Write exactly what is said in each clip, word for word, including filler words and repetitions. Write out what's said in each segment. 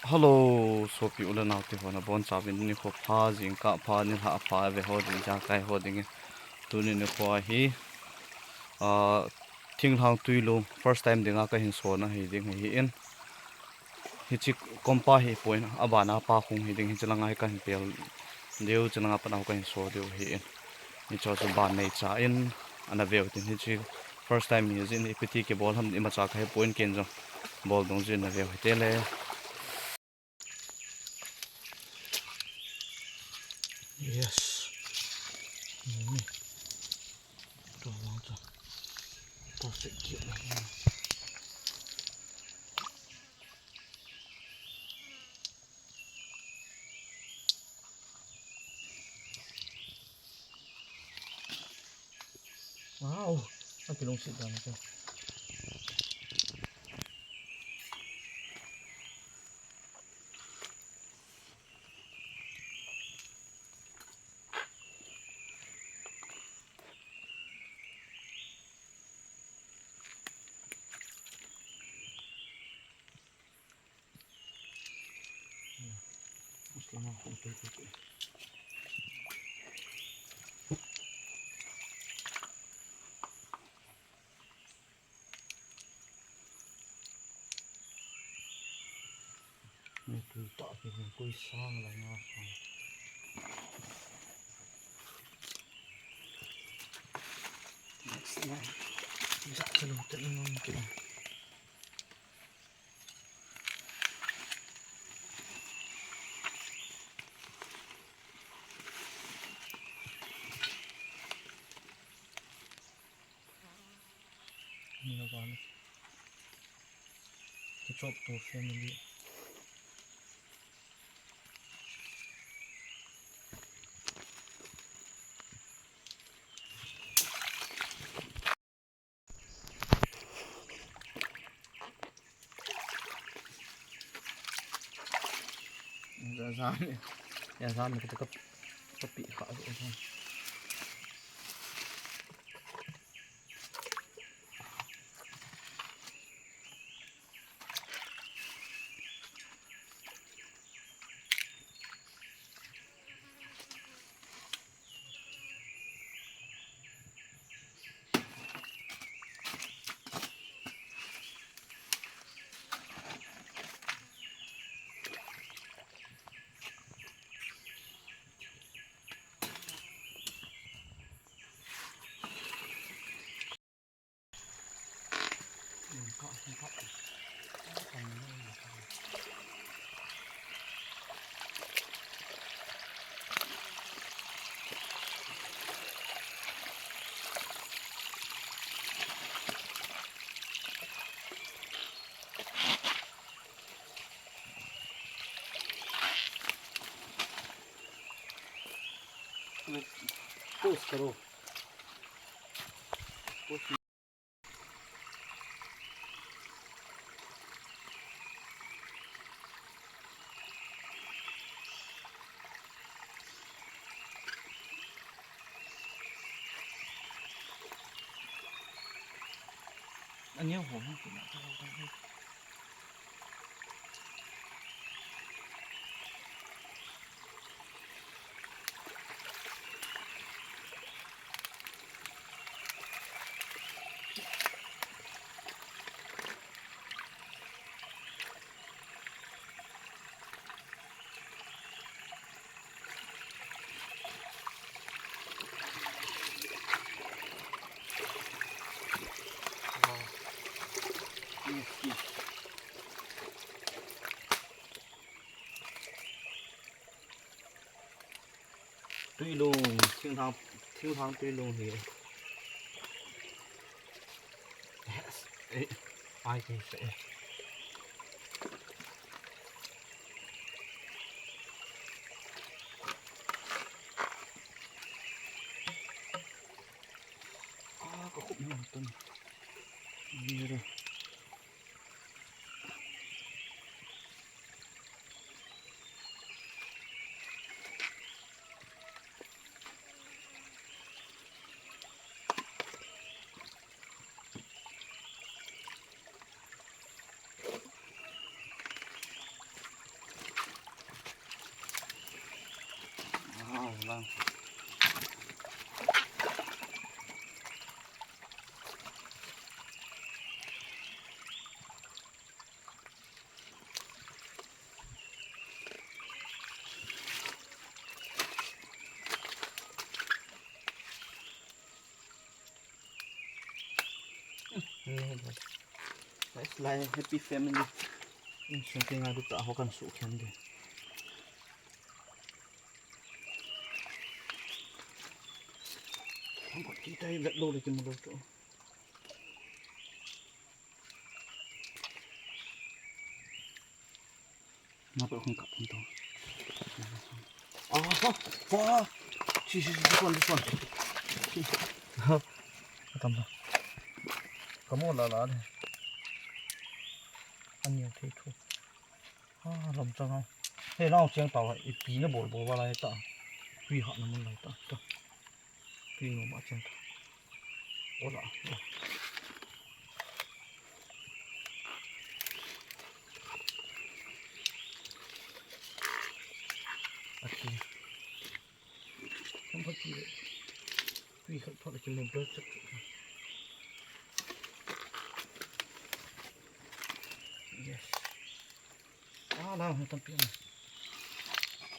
Hello, sopi u le nao te ho, nabonchauvin nikho pha, jingkah pha, nilhah pha ve ho ding, jakai ho ding e. Tuni nikho hi, ah, thinglhang twilung first time dinga kahin sona hi ding ahin. Hiche kompa hi poi, abana pa hung hi ding, hiche langa hi kahin pel diu, hiche langa pat a kahin so diu ahin. Hiche chu ban neicha in ana veu tin, hiche first time hi jeh in ipi ti kibol ham imacha kahepoi, ken jong bol dungjuiyin naveu hite le. Yes. Ni. Tua vang chu. Perfect kit le. Wow, akilungset dan chu. Next line. Sa sa lu te nung te. Ni na vale. Kichop to family. Za, za, ya, za, mi ka, ka, ka pi kha, za. Post karo. Post. Ani ho ho. Twilung, thinglhang, thinglhang twilung hi. Yes. Eh, ai, ai, ai. Lang. Nice, lai, happy family. Insung ke nga du ta ho kan su khen de. Ang ko kita i vet lo le ki mo lo to. Nga pa kong kap kong to. Ah, ha, ha. Si, si, si, this one, this one. Si. Ha. Katam sa. Kamo la la le. Ani thei thu. Ah, lam chang ha. He, nao chang tao ha. Ipi na bol bol ba la ta. Tui ha na mun lai ta. Ta. Tui no ma chang ta. Ola. Aki. Kam pha ki. Tui khat pha ki mo bol chak. Yes. Ah, la, tampi.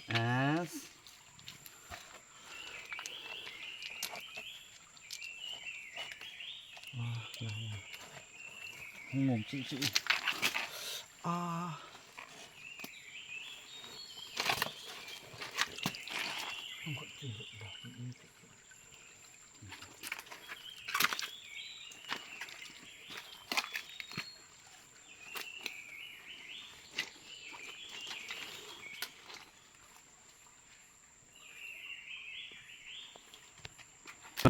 Yes. Ah, la, la. Ngom chi chi. Ah. Ngom chi chi.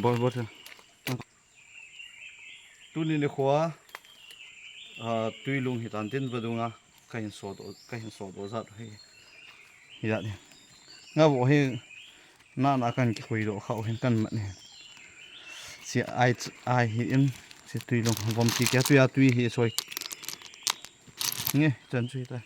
Bol, bol. Tuni nikho a, ah, Tuilung hi tan tin vadung a, ka hin sot, ka hin sot o jat hi. Hi jat hi. Nga vo hi, na na kan kikhui do kha hin kan mat ni. Si ai, ai hi in, si Tuilung vom ti kia tui a tui hi soi. Nge, chan chui ta.